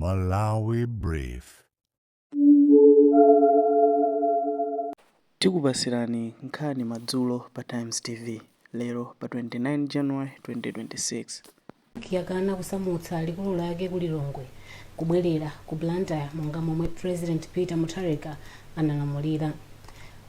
Malawi Brief. Tikupasirani nkhani madzulo pa Times TV lero pa 29 January 2026. Yakana kusamutsa likulu lake ku Lilongwe kubwerera ku Blantyre monga momwe President Peter Mutharika analamulira.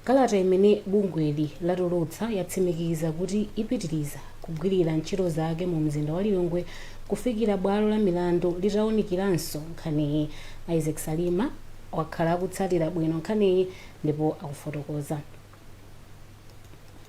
Kalata imene bungweli latulutsa yatsimikiza kuti ipitiriza kugwirira ntchito zake mu mzinda wa Lilongwe kufikira bwalo la milandu litawunikiranso nkhaniyi. Isaac Salima wakhala akutsatira bwino nkhaniyi ndipo akufotokoza.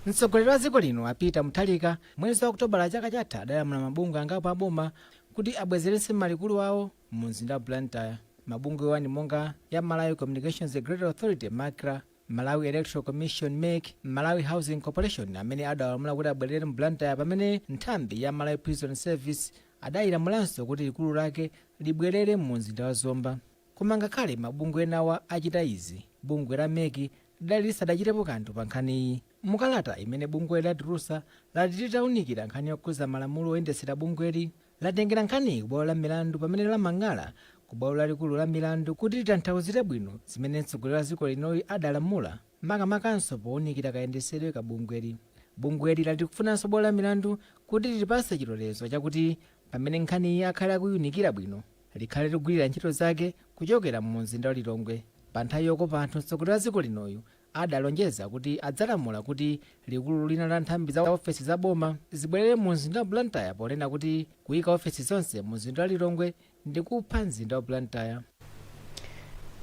Mtsogoleri wa dziko lino a Peter Mutharika mwezi wa Okutobala chaka chatha adalamula mabungwe angapo aboma kuti abwezeretse malikulu awo mu mzinda wa Blantyre. Mabungwewa ndi monga ya Malawi Communications Regulatory Authority, MACRA, Malawi Electoral Commission, MEC, Malawi Housing Corporation, amene adawalamula kuti abwerere mu Blantyre, pamene nthambi ya Malawi Prison Service adayilamulanso kuti likulu lake libwerere mu mzinda wa Zomba. Koma ngakhale mabungwe enawa achita izi, bungwe la MEC lidali lisadachitepo kanthu pa nkhaniyi. Mukalata imene bungweli latulutsa, lati litawunikira nkhani yokhuza malamulo oyendetsera bungweli, latengera nkhaniyi ku bwalo la milandu, pamene lamang'ala ku bwalo lalikulu la milandu kuti litanthauzire bwino zimene mtsogoleri wa dziko linoyi adalamula, makamakanso powunikira kayendetsedwe ka bungweli. Bungweli lati likufunanso bwalo la milandu kuti lilipatse chilolezo chakuti pamene nkhaniyi akhale akuyiwunikira bwino, likhale likugwirira ntchito zake kuchokera mu mzinda wa Lilongwe. Pa nthawi yokopa anthu, mtsogoleri wa dziko linoyu adalonjeza kuti adzalamula kuti likulu lina la nthambi za ofesi za boma zibwerere mu mzinda wa Blantyre, ponena kuti kuyika ofesi zonse mu mzinda wa Lilongwe ndi kupha mzinda wa Blantyre.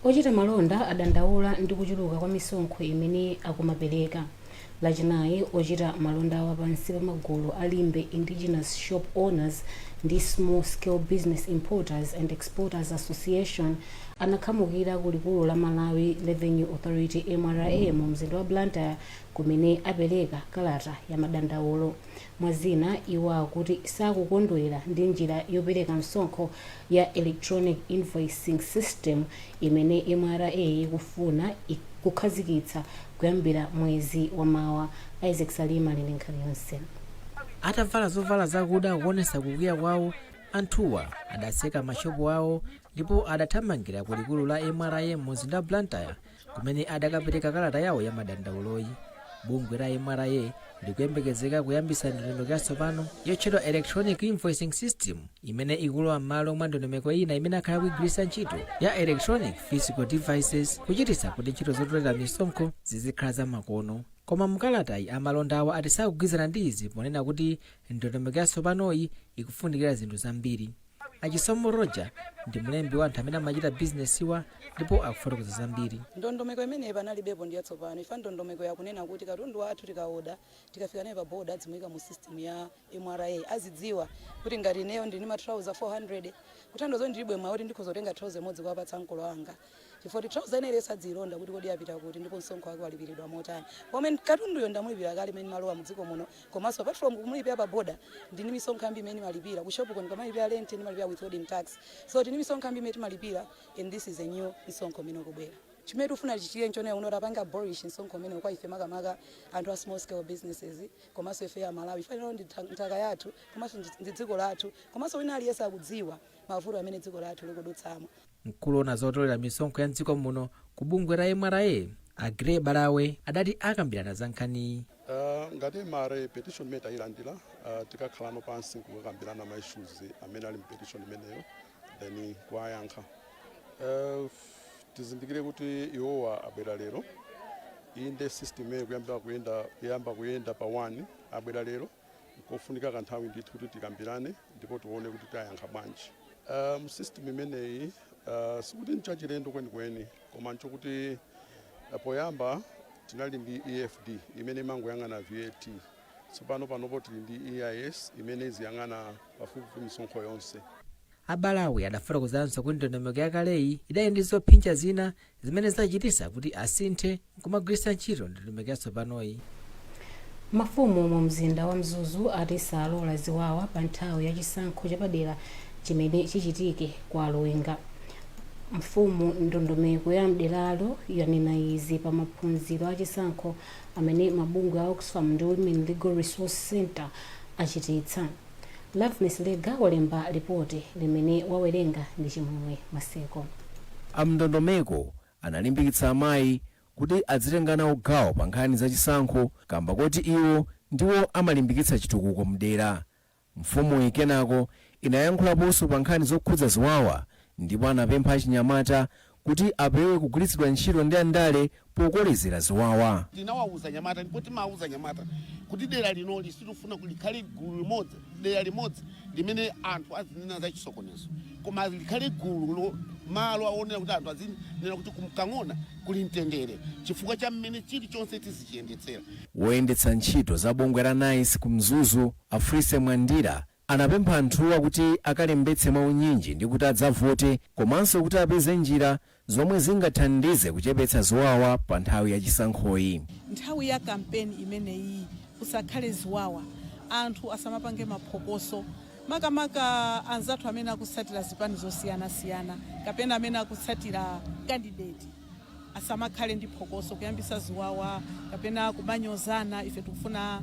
Ochita malonda adandaula ndi kuchuluka kwa misonkho imene akumapereka. Lachinayi, ochita malonda pansi pa magulu a Limbe Indigenous Shop Owners ndi Small Scale Business Importers and Exporters Association anakhamukira ku likulu la Malawi Revenue Authority, MRA, mu mzinda wa Blantyre, kumene apereka kalata ya madandaulo. Mwazina, iwo akuti sakukondwera ndi njira yopereka msonkho ya electronic invoicing system imene MRA ikufuna kukhazikitsa kuyambira mwezi wamawa. Isaac Salima ali ndi nkhani yonse. Atavala zovala zakuda kuonetsa kukwiya kwawo, anthuwa adatseka mashopu awo ndipo adathamangira ku likulu la MRA mu mzinda wa Blantyre, kumene adakapereka kalata yawo ya madandauloyi. Bungwe la MRA likuyembekezeka kuyambisa ndondomeko yatsopano yotchedwa electronic invoicing system, imene ikulowa m'malo mwa ndondomeko ina imene akhala kuyigwiritsa ntchito ya electronic fiscal devices, kuchititsa kuti ntchito zotolera misonkho zizikhala zamakono. Koma mukalatayi, amalondawa ati sakugwirizana ndi izi, ponena kuti ndondomeko yatsopanoyi ikufunikira zinthu zambiri. Achisomo Roger ndi mlembi wa anthu amene amachita bizinesiwa ndipo akufotokoza zambiri. Ndondomeko imeneyi panalibepo, ndi yatsopano. Ifa ndondomeko yakunena kuti katundu wathu tikaoda, tikafika naye pa boda, adzimuyika mu system ya MRA, azidziwa kuti ngati ineyo ndili ma trouser 400, kutanthauza kuti ndilibe mwayi kuti ndikhoza kutenga trouser imodzi kuwapatsa mkolo anga, chifukwa kuti trouser ina iliyonse adziyilonda kuti kodi yapita kuti ndipo msonkho wake walipiridwa motani, pomwe katunduyo ndamulipira kale imene malowa mu dziko muno. Komanso apart from kumulipira pa boda, ndini misonkho yambiri imene ndimalipira ku shop ko. Ndikamalipira rent, ndimalipira withholding tax, so tini misonkho yambiri imene timalipira, and this is a new misonkho imene ukubwera. Chimene tikufuna tichitire nchonena kuti apange abolish msonkho umene kwa ife, makamaka anthu a small scale businesses, komanso ife a Malawi ifanira ndi nthaka yathu, komanso ndi dziko lathu, komanso wina aliyense akudziwa mavuto amene dziko lathu likudutsamo. Mkulu woona zotolera misonkho ya mdziko muno ku bungwe la MRA, a Grey Balawe, adati akambirana za nkhaniyi. Ngati MRA, petition imene tayilandira, tikakhalano pansi kukakambirana ma issues amene ali mu petition imeneyo, then kuwayankha. Tizindikire kuti iwowa abwera lero. Inde, system imene kuyamba kuyenda pa 1, abwera lero, kofunika kanthawi ndithu kuti tikambirane ndipo tione kuti tayankha bwanji. Mu system imeneyi, sikuti nchachilendo kwenikweni, koma nchokuti poyamba tinali ndi EFD imene imangoyang'ana VAT. Tsopano panopo tili ndi EIS imene iziyang'ana pafupifupi misonkho yonse. Abalawe adafotokozanso kuti ndondomeko yakaleyi idali ndi zophinja zina zimene zachititsa kuti asinthe nkumagwiritsa ntchito ndondomeko yatsopanoyi. Mafumu mu mzinda wa Mzuzu ati salola ziwawa pa nthawi ya chisankho chapadera chimene chichitike kwa Alowenga. Mfumu ndondomeko ya mderalo yanena izi pa maphunziro a chisankho amene mabungwe a Oxfam ndi Women Legal Resource Center achititsa. Loveness Lega walemba ripoti limene wawerenga ndi Chimwemwe Maseko. Amndondomeko analimbikitsa amayi kuti adzitenga nawo gawo pa nkhani zachisankho kamba koti iwo ndiwo amalimbikitsa chitukuko mdera. Mfumuyi kenako inayankhulaponso pa nkhani zokhudza ziwawa ndipo anapempha achinyamata kuti apewe kugwiritsidwa ntchito ndi andale pokolezera ziwawa. Tinawauza nyamata ndipo timawuza nyamata kuti dera linoli sitifuna likhale gulu limodzi, dera limodzi limene anthu azinena za chisokonezo, koma likhale gulu malo aonera kuti anthu azinena kuti kumkang'ona kuli mtendere chifukwa cha mmene chilichonse tizichiyendetsera. Woyendetsa ntchito za bungwe la NICE ku Mzuzu, Afrise Mwandira, anapempha anthuwa kuti akalembetse mwaunyinji ndi kuti adzavote komanso kuti apeze njira zomwe zingathandize kuchepetsa ziwawa pa nthawi yachisankhoyi. Nthawi ya kampeni imeneyi kusakhale ziwawa, anthu asamapange maphokoso, makamaka anzathu amene akutsatira zipani zosiyanasiyana kapena amene akutsatira candidate asamakhale ndi phokoso kuyambisa ziwawa kapena kumanyozana. Ife tikufuna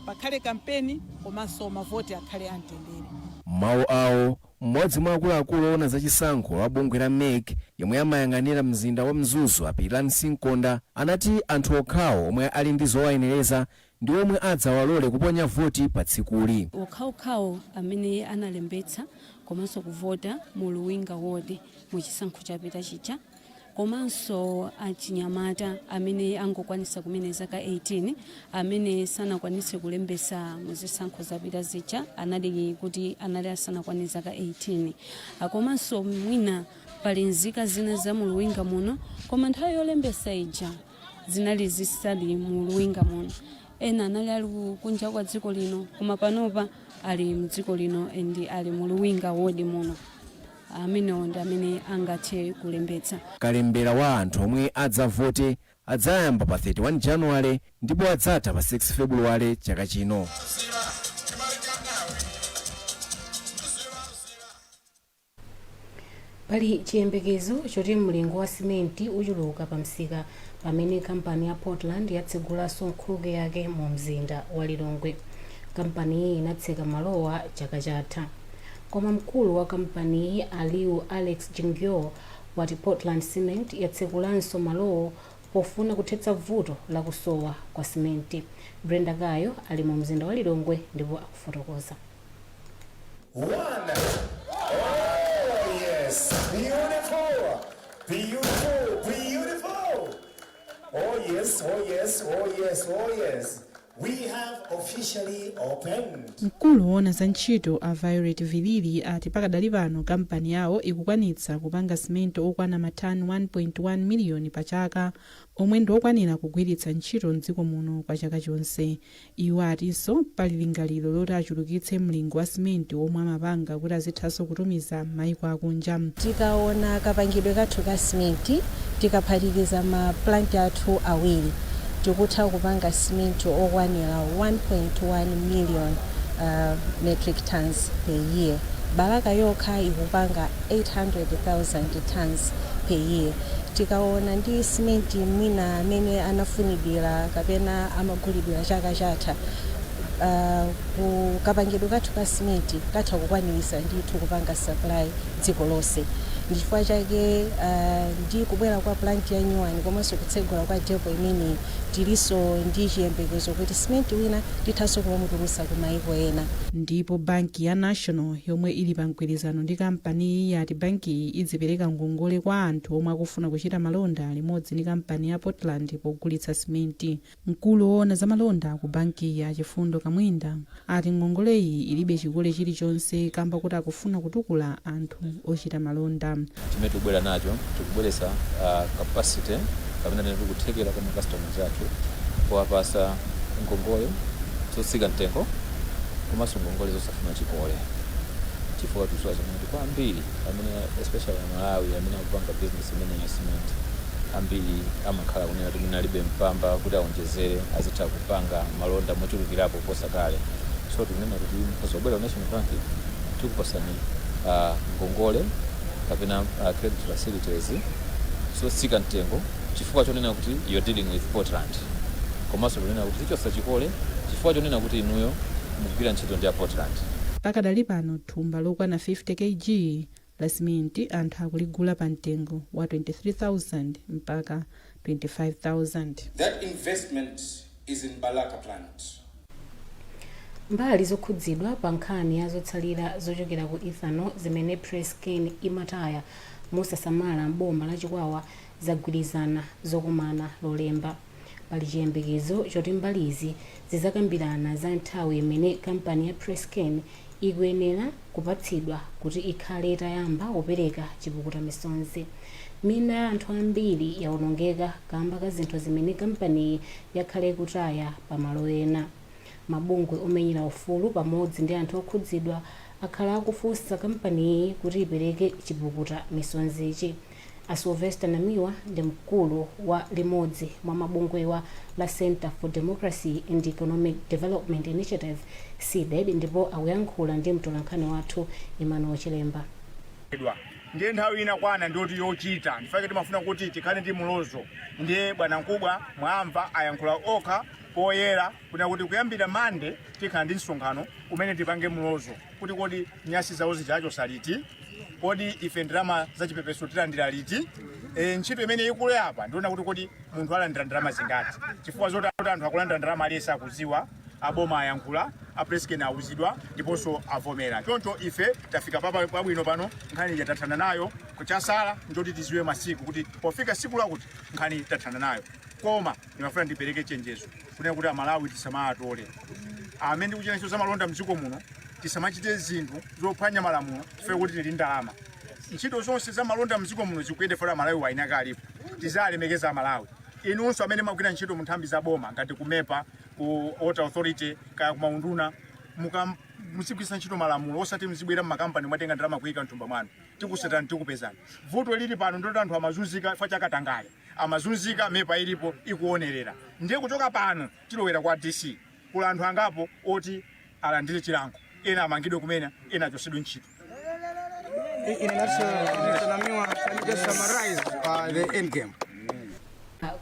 pakhale kampeni komanso mavoti akhale amtendere. Mawu awo, mmodzi mwa akuluakulu oona zachisankho wa bungwe la MEC yomwe amayang'anira mzinda wa Mzuzu, Apilani Sinkonda, anati anthu okhawo omwe ali ndi zowayenereza ndi omwe adzawalole kuponya voti pa tsikuli. Okhaokhawo amene analembetsa komanso kuvota mu Luwinga Ward mu chisankho chapita chija, komanso achinyamata amene angokwanisa kumene zaka 18 amene sanakwanise kulembesa mu zisankho zapita zija, anali kuti anali asanakwane zaka 18, komanso mwina pali nzika zina za mu Luwinga muno koma nthawi yolembesa ija zinali zisali mu Luwinga muno, ena anali ali kunja kwa dziko lino koma panopa ali mdziko lino and ali mu Luwinga Ward muno, amenewo ndi amene angathe kulembetsa. Kalembera wa anthu omwe adzavote adzayamba pa 31 Januwale ndipo adzatha pa 6 Februwale chaka chino. Pali chiyembekezo choti mlingo wa simenti uchuluka pa msika pamene kampani ya Portland yatsegulanso nkhokwe yake mu mzinda wa Lilongwe. Kampaniyi inatseka malowa chaka chatha, koma mkulu wa kampaniyi, Aliu Alex Jingyo, wati Portland Cement yatsekulanso malowo pofuna kuthetsa vuto lakusowa kwa simenti. Brenda Gayo ali mu mzinda wa Lilongwe ndipo akufotokoza. One. Oh, yes. Beautiful. Beautiful. Beautiful. Oh, yes. Oh, yes. Oh, yes. Oh, yes. We have officially opened. Mkulu woona za ntchito a Violet Vilili ati pakadali pano kampani yawo ikukwanitsa kupanga simento okwana matani 1.1 miliyoni pa chaka omwe ndi okwanira kugwiritsa ntchito mdziko muno kwa chaka chonse. Iwo atinso pali lingaliro loti achulukitse mlingo wa simenti omwe amapanga kuti azithanso kutumiza m'mayiko akunja. Tikaona kapangidwe kathu ka simenti, tikaphatikiza ma plant athu awiri, tikutha kupanga simenti okwanira 1.1 million metric tons per year. Balaka yokha ikupanga 800,000 tons per year. Tikaona ndi simenti mwina amene anafunidwira kapena amagulidwira chaka chatha, kapangidwe kathu ka simenti katha kukwanirisa ndithu kupanga supply dziko lonse. Ndichifukwa chake ndi kubwera kwa plant ya new one komanso kutsegula kwa depo imeneyi, tilinso ndi chiyembekezo kuti simenti wina tithanso kumamutulutsa ku mayiko ena. Ndipo banki ya National yomwe ili pa mgwirizano ndi kampaniyi yati bankiyi idzipereka ngongole kwa anthu omwe akufuna kuchita malonda limodzi ndi kampani ya Portland pogulitsa simenti. Mkulu woona za malonda ku bankiyi, a Chifundo Kamwinda, ati ngongoleyi ilibe chikole chilichonse kamba kuti akufuna kutukula anthu ochita malonda. Chimene tikubwera nacho, tikubweretsa capacity kapena tene tikuthekera kwa ma customers athu kuwapasa ngongole zotsika mtengo komanso ngongole zosafuna chikole, chifukwa tikudziwa kuti kwa ambiri amene, especially Amalawi amene akupanga business imene ya cement, ambiri amakhala kunena kuti mwina alibe mpamba kuti aonjezere azitha kupanga malonda mochulukirapo kuposa kale. So tikunena kuti mukhoza kubwera ku National Bank, tikupasani ngongole kapena credit facilities zotsika mtengo chifukwa chonena kuti you're dealing with Portland, komanso kunena kuti tichosa chikole chifukwa chonena kuti inuyo mukugwira ntchito ndi a Portland. Pakadali pano thumba lokwana 50 kg la simenti anthu akuligula pa mtengo wa 23,000 mpaka 25,000. That investment is in Balaka plant. Mbali zokhudzidwa pa nkhani ya zotsalira zochokera ku ethanol zimene Presscane imataya mosasamala m'boma la Chikwawa zagwirizana zokumana Lolemba. Pali chiyembekezo choti mbalizi zizakambirana za nthawi imene kampani ya Presscane ikuyenera kupatsidwa kuti ikhale itayamba kupereka chipukuta misonzi. Minda ya anthu ambiri yawonongeka kamba ka zinthu zimene kampaniyi yakhale ikutaya pamalo ena. Mabungwe omenyera ufulu pamodzi ndi anthu okhudzidwa akhala akufunsa kampaniyi kuti ipereke chipukuta misonzichi. A Sylvester Namiwa ndi mkulu wa limodzi mwa mabungwewa la Center for Democracy and Economic Development Initiative, CDEDI, ndipo akuyankhula ndi mtolankhani wathu Emmanuel Chilemba. Ndiye nthawi ina kwana ndiyoti yochita ndifake timafuna kuti tikhale ndi mulozo. Ndiye bwana mkubwa mwamva ayankhula okha poyera kuna kuti kuyambira Mande tikhala ndi msonkhano umene tipange mulozo kuti kodi nyasi zawo zichachosa liti, kodi ife ndalama zachipepeso tilandira liti. Ntchito imene ikule apa ndiona kuti kodi munthu alandira ndalama zingati, chifukwa zoti anthu akulandira ndalama aliyense akuziwa. Aboma ayankhula, a Presscane awuzidwa ndiponso avomera. Choncho ife tafika pabwino pano, nkhani ija tathana nayo. Kuchasala ndoti tiziwe masiku kuti pofika siku lakuti nkhani tathana nayo. Koma ndimafuna ndipereke chenjezo kunena kuti Amalawi tisamatole amene ndikuchita ntchito zamalonda mdziko muno, tisamachite zinthu zophwanya malamulo chifukwa kuti tili ndalama. Ntchito zonse zamalonda mdziko muno zikuyenda fora Amalawi wainaka alipo, tizalemekeza Amalawi. Inunso amene magwira ntchito mu nthambi za boma ngati ku MEPA, ku Water Authority, kaya kumaunduna, muzigwiritsa ntchito malamulo, osati muzibwera mmakampani mwatenga ndalama kuyika mthumba mwanu. Tikusatani, tikupezani. Vuto lili pano ndoti anthu amazunzika chifukwa chakatangale, amazunzika MEPA ilipo ikuonerera. Ndiye kuchoka pano tilowera kwa DC, kula anthu angapo oti alandire chilango, ena amangidwe kumene, ena achosedwe ntchito. In a nutshell, Mr. Namiwa, can you just summarize the end game?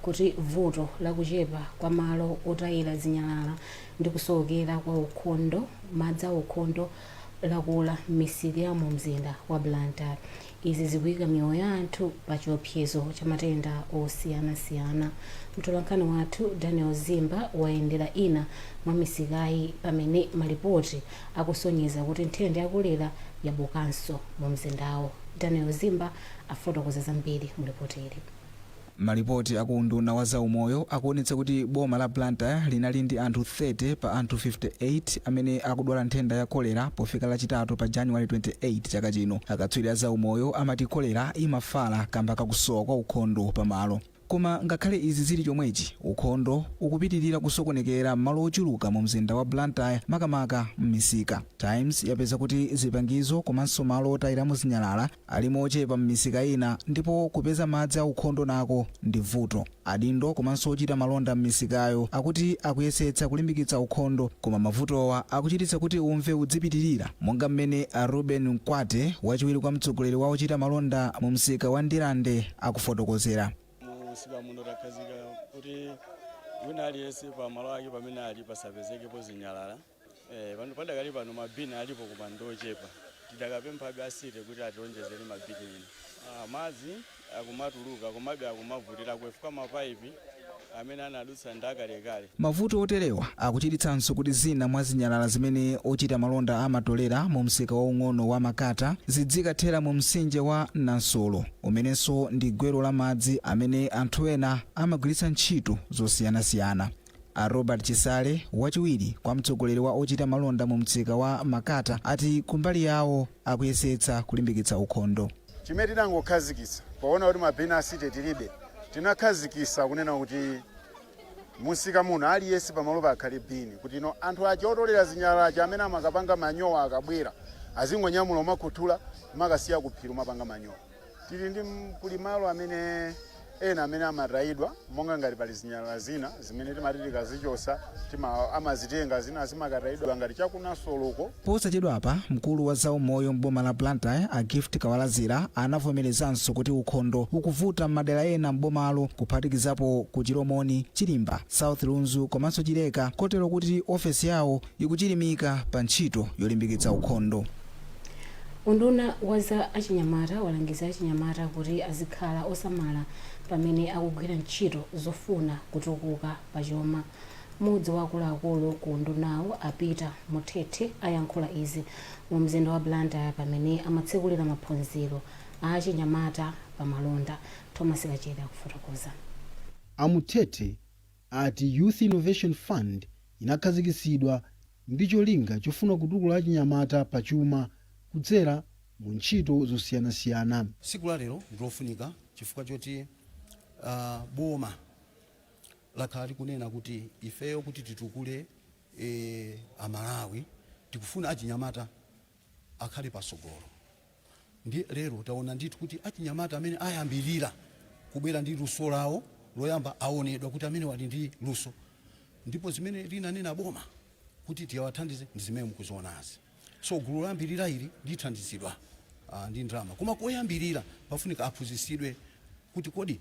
Kuti vuto lakuchepa kwa malo otayira zinyalala ndi kusowekera kwa ukhondo, madzi a ukhondo lakula m'misika ya mu mzinda wa Blantyre. Izi zikuyika miyoyo ya anthu pa chiopsezo cha matenda osiyanasiyana. Mtolankhani wathu Daniel Zimba wayendera ina mwa misikayi pamene malipoti akusonyeza kuti nthenda ya kolera yabukanso mu mzindawo. Daniel Zimba afotokoza zambiri mu ripoti ili. Malipoti aku unduna wa zaumoyo akuonetsa kuti boma la Blantyre linali ndi anthu 30 pa anthu 58 amene akudwala nthenda ya kolera pofika Lachitatu pa January 28 chaka chino. Akatswiri a zaumoyo amati kolera imafala kamba kakusowa kwa ukhondo pamalo. Koma ngakhale izi zili chomwechi, ukhondo ukupitirira kusokonekera m'malo ochuluka mu mzinda wa Blantyre, makamaka m'misika. Times yapeza kuti zipangizo komanso malo otayiramo zinyalala alimo ochepa m'misika ina, ndipo kupeza madzi aukhondo nako ndi vuto. Adindo komanso ochita malonda m'misikayo akuti akuyesetsa kulimbikitsa ukhondo, koma mavutowa akuchititsa kuti umve udzipitirira, monga mmene a Ruben Mkwate, wachiwiri kwa mtsogoleri wa ochita malonda mu msika wa Ndirande, akufotokozera. Msika muno takhazika kuti wina aliyense pa malo ake pamene ali pasapezekepo zinyalala. Pano padakali pano mabini alipo koma ndochepa. Tidakapemphabe a city kuti ationjezere mabini ena. Madzi akumatuluka komabe akumavutira kuefuka mapaipi amene anadutsa ndi akalekale. Mavuto oterewa akuchititsanso kuti zina mwa zinyalala zimene ochita malonda amatolera mu msika waung'ono wa Makata zidzikathera mu mtsinje wa Nansolo, umenenso ndi gwero la madzi amene anthu ena amagwiritsa ntchito zosiyanasiyana. A Robert Chisale, wachiwiri kwa mtsogoleri wa ochita malonda mu msika wa Makata, ati kumbali yawo akuyesetsa kulimbikitsa ukhondo. Chimene tinangokhazikitsa poona kuti mabini a city tilibe, tinakhazikitsa kunena kuti musika muno aliyense pamalo pakhale bini, kuti ino anthu aja otolera zinyalala aja amene amakapanga manyowa akabwera azingonyamula umakhuthula umakasiya kuphiri umapanga manyowa. Tili ndi kuli malo amene Ena amene amatayidwa, monga ngati pali zinyalala zina zimene timati tikazichosa amazitenga, zina zimakatayidwa ngati chakunasoloko. Posachedwapa, mkulu wa zaumoyo m'boma la Blantyre, a Gift Kawalazira, anavomerezanso kuti ukhondo ukuvuta m'madera ena m'bomalo, kuphatikizapo ku Chilomoni, Chilimba, South Lunzu komanso Chileka, kotero kuti ofesi yawo ikuchilimika pa ntchito yolimbikitsa ukhondo. Unduna wa za achinyamata walangiza achinyamata kuti azikhala osamala pamene akugwira ntchito zofuna kutukuka pachuma. Mmodzi wa akuluakulu ku undunawo, a Peter Muthethe, ayankhula izi mu mzinda wa Blantyre pamene amatsekulira maphunziro a achinyamata pamalonda. Thomas Kachere akufotokoza. A Muthethe ati Youth Innovation Fund inakhazikitsidwa ndi cholinga chofuna kutukula achinyamata pachuma kudzera mu ntchito zosiyanasiyana. Tsiku la lero ndilofunika chifukwa choti boma lakhala likunena kuti ifeyo kuti titukule Amalawi tikufuna achinyamata akhale pasogolo. Ndi lero taona ndithu kuti achinyamata amene ayambirira kubwera ndi luso lawo loyamba aonedwa kuti amene wali ndi luso, ndipo zimene linanena boma kuti tiyawathandize ndi zimene mukuzionazi. So gulu loyambirira ili lithandizidwa ndi ndalama, koma koyambirira pafunika aphunzitsidwe kuti kodi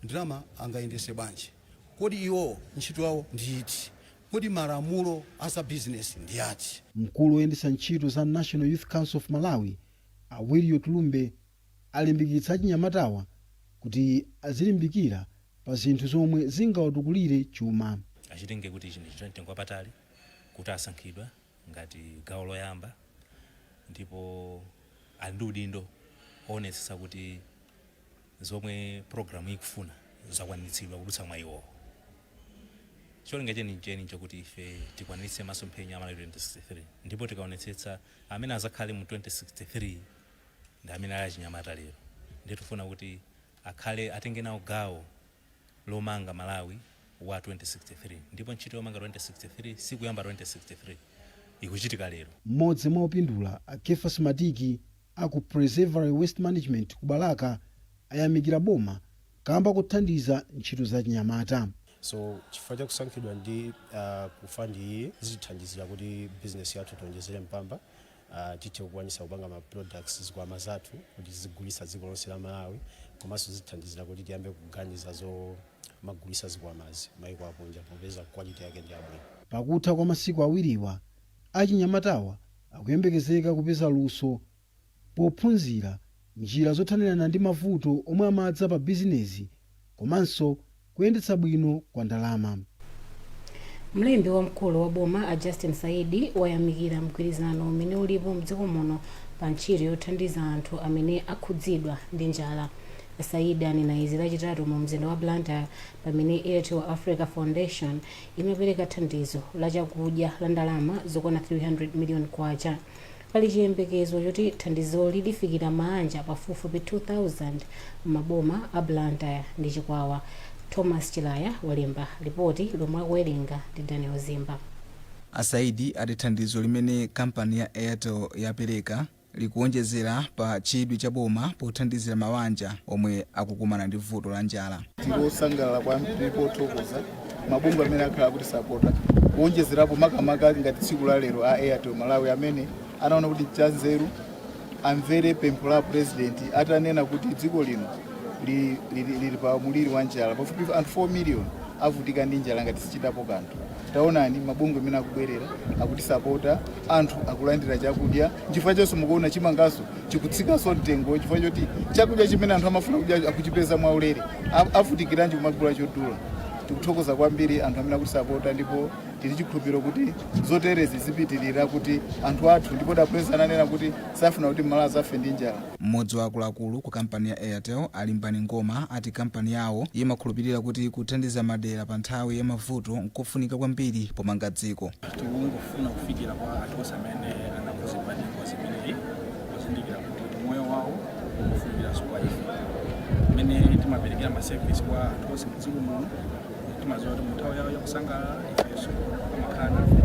ndalama angayendese bwanji, kodi iwo ntchito yawo ndi iti, kodi malamulo a bizinesi ndi ati. Mkulu woyendetsa ntchito za National Youth Council of Malawi, a Williot Lumbe, alimbikitsa achinyamatawa kuti azilimbikira pa zinthu zomwe zingawatukulire chuma. Achitenge kuti ichi ndi chinthu cha mtengo wapatali kuti asankhidwa ngati gawo loyamba, ndipo ali ndi udindo oonetsetsa kuti zomwe programu ikufuna zakwaniritsidwa kudutsa mwa iwowo. Cholinga chenicheni nchakuti ife tikwaniritse masomphenya a Malawi 2063, ndipo tikaonetsetsa amene azakhale mu 2063 ndi amene ali achinyamata lero. Ndiye tifuna kuti akhale atenge nawo gawo lomanga Malawi wa 2063, ndipo ntchito yomanga 2063 sikuyamba 2063, ikuchitika lero. Mmodzi mwa opindula, a Kefas Matiki aku Preservery Waste Management ku Balaka, ayamikira boma kamba kothandiza ntchito za chinyamata. So chifukwa chakusankhidwa ndi ku fund iyi, zitithandizira kuti business yathu tionjezere mpamba, tithe kukwanisa kupanga ma products, zikwama zathu, kuti zigulisa dziko lonse la Malawi, komanso zitithandizira kuti tiyambe kuganiza zomagulisa zikwamazi maiko akunja popeza quality yake ndi yabwino. Pakutha kwa masiku awiriwa, achinyamatawa akuyembekezeka kupeza luso pophunzira njira zothanirana ndi mavuto omwe amadza pa bizinezi komanso kuyendetsa bwino kwa ndalama. Mlembi wamkulu wa boma, a Justin Saidi, wayamikira mgwirizano umene ulipo mdziko muno pa ntchito yothandiza anthu amene akhudzidwa ndi njala. Saidi anena izi Lachitatu mu mzinda wa Blantyre pamene Airtel Africa Foundation imapereka thandizo la chakudya la ndalama zokwana 300 million kwacha. Pali chiyembekezo choti thandizoli lifikira maanja pafupifupi 2000 m'maboma a Blantyre ndi Chikwawa. Thomas Chilaya walemba ripoti lomwe akuwerenga ndi Daniel Zimba. A Saidi ati thandizo limene kampani ya Airtel yapereka likuonjezera pa chidwi cha boma pothandizira mabanja omwe akukumana ndi vuto la njala. Tili osangalala kwambiri ndipo othokoza mabungwe amene akhala akutisapota, kuonjezerapo makamaka ngati tsiku la lero a Airtel Malawi amene anaona kuti chanzeru amvere pempho la president atanena kuti dziko lino lili pa muliri wa njala, pafupi anthu 4 million avutika ndi njala ngati sichitapo kanthu. Taonani mabungwe amene akubwerera akutisapota, anthu akulandira chakudya. Nchifukwa chonso mukuona chimangaso chikutsikanso mtengo, chifukwa choti chakudya chimene anthu amafuna kudya akuchipeza mwaulere. Avutikiranji kumagula chodula? Tikuthokoza kwambiri anthu amene akutisapota, ndipo tili chikhulupiriro kuti zoterezi zipitirira kuti anthu athu, ndipo da president ananena kuti safuna kuti Mmalawi azafe ndi njala. Mmodzi wa akuluakulu ku kampani ya Airtel, a Limbani Ngoma, ati kampani yawo imakhulupirira kuti kuthandiza madera pa nthawi ya mavuto nkofunika kwambiri pomanga dziko. Tikungofuna kufikira kwa anthu onse amene anakhuzidwa ndi ngozi imeneyi, pozindikira kuti moyo wawo ukufunikiranso kwa ife. Mmene timaperekera ma service kwa anthu onse mdziko muno, timadziwa kuti mu nthawi yawo yakusangalala ifenso amakhala nafe,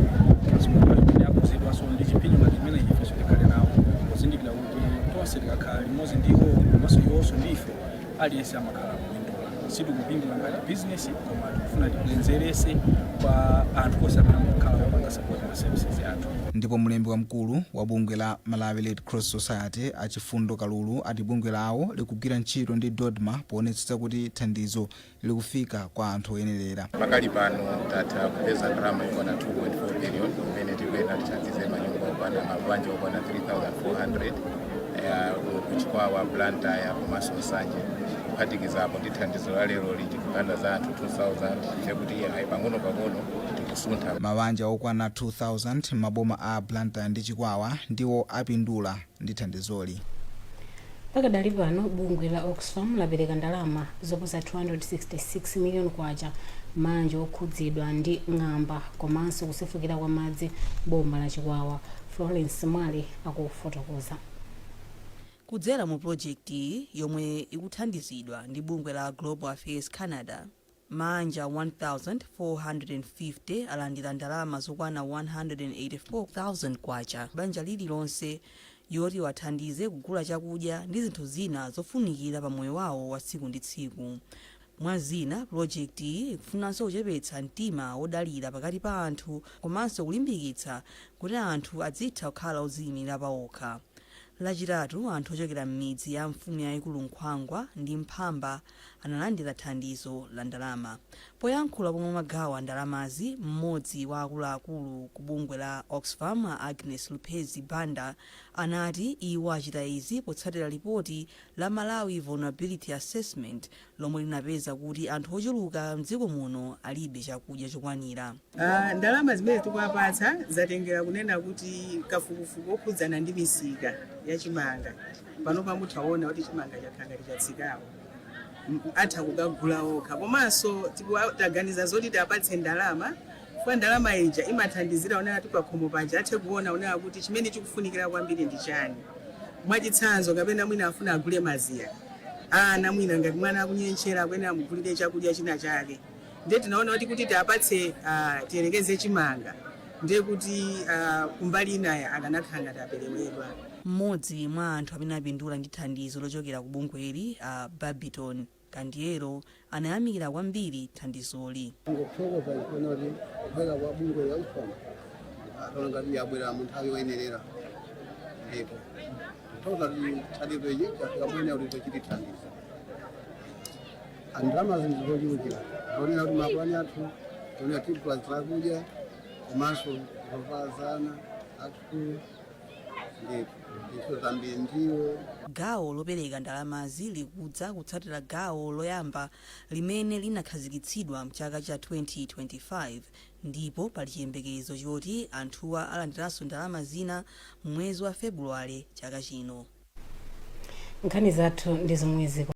komanso mu nthawi imene akhuzidwanso ndi chipsinjo ngati imene, ifenso tikhale nawo, pozindikira kuti tonse tikakhala limodzi ndi iwo komanso iwonso ndi ife, aliyense amakhala kupindula. Sitikupindula ngati business, koma tikufuna tibwenzerese kwa anthu onse amene amakhala opanga support ma services athu. Ndipo mlembi wamkulu wa bungwe la Malawi Red Cross Society, Achifundo Kalulu, ati bungwe lawo likugwira ntchito ndi DoDMA poonetsetsa kuti thandizo likufika kwa anthu oyenerera. Pakali pano tatha kupeza ndalama yokwana 2.4 billion imene tikuyenda tithandize manyumba okwana, mabanja okwana 3400 kuChikwawa, Blantyre komanso Nsanje. Kuphatikizapo ndi thandizo la lero tikupanda za anthu 2000, kuti ayi, pang'ono pang'ono tikusuntha. Mabanja okwana 2000 maboma a Blantyre ndi Chikwawa ndiwo apindula ndi thandizoli. Pakadali pano bungwe la Oxfam lapereka ndalama zoposa 266 million kwacha mabanja okhudzidwa ndi ng'amba komanso kusefukira kwa madzi boma la Chikwawa. Florence Mwale akufotokoza. Kudzera mu pulojekiti yomwe ikuthandizidwa ndi bungwe la Global Affairs Canada, mabanja 1450 alandira ndalama zokwana 184,000 kwacha banja lililonse yoti wathandize kugula chakudya ndi zinthu zina zofunikira pa moyo wawo wa tsiku ndi tsiku. Mwa zina, pulojekiti iyi ikufunanso kuchepetsa mtima wodalira pakati pa anthu komanso kulimbikitsa kuti anthu adzitha kukhala odziyimira pawokha. Lachitatu, anthu ochokera m'midzi ya mfumu yayikulu Nkhwangwa ndi Mphamba analandira thandizo la ndalama. Poyankhula pomwe amagawa ndalamazi, mmodzi wa akuluakulu ku bungwe la Oxfam, Agnes Lupezi Banda, anati iwo achita izi potsatira lipoti la Malawi Vulnerability Assessment lomwe linapeza kuti anthu ochuluka mdziko muno alibe chakudya chokwanira. Ndalama zimene tikuwapatsa zatengera kunena kuti kafukufuku okhudzana ndi misika ya chimanga pano pamuthaona kuti chimanga chakhala ngati chatsikapo, atha kukagula okha. Komanso taganiza zoti tiapatse ndalama chifukwa ndalama ija imathandizira kunena kuti pakhomo paja athe kuona kunena kuti chimene chikufunikira kwambiri ndi chani. Mwachitsanzo, kapena mwina afuna agule mazira ana, mwina ngati mwana akunyentchera akuyenera amugulire chakudya china chake. Ndiye tinaona kuti tiapatse tiyerekeze chimanga, ndiye kuti kumbali inaya akanakhala ngati aperewedwa. Mmodzi mwa anthu amene apindula ndi thandizo lochokera ku bungweli, a Babiton Kandiero, anayamikira kwambiri thandizoli. Ngokuthokoza chifukwa kuti kubwera kwa bungwe la Oxfam ataona ngati yabwera mu nthawi yoyenerera, ndipo kuthokoza kuti thandizo ili chafika mwene kuti tochitithandiza. Andalama zinthu zochulukira zonena kuti mapulani athu tonena tigula zakudya komanso zovala za ana athu ndipo ndithu zambiri ndiwo. Gawo lopereka ndalamazi likudza kutsatira gawo loyamba limene linakhazikitsidwa mchaka cha 2025, ndipo pali chiyembekezo choti anthuwa alandiranso ndalama zina mwezi wa Februwale chaka chino. Nkhani zathu ndi zomwezi.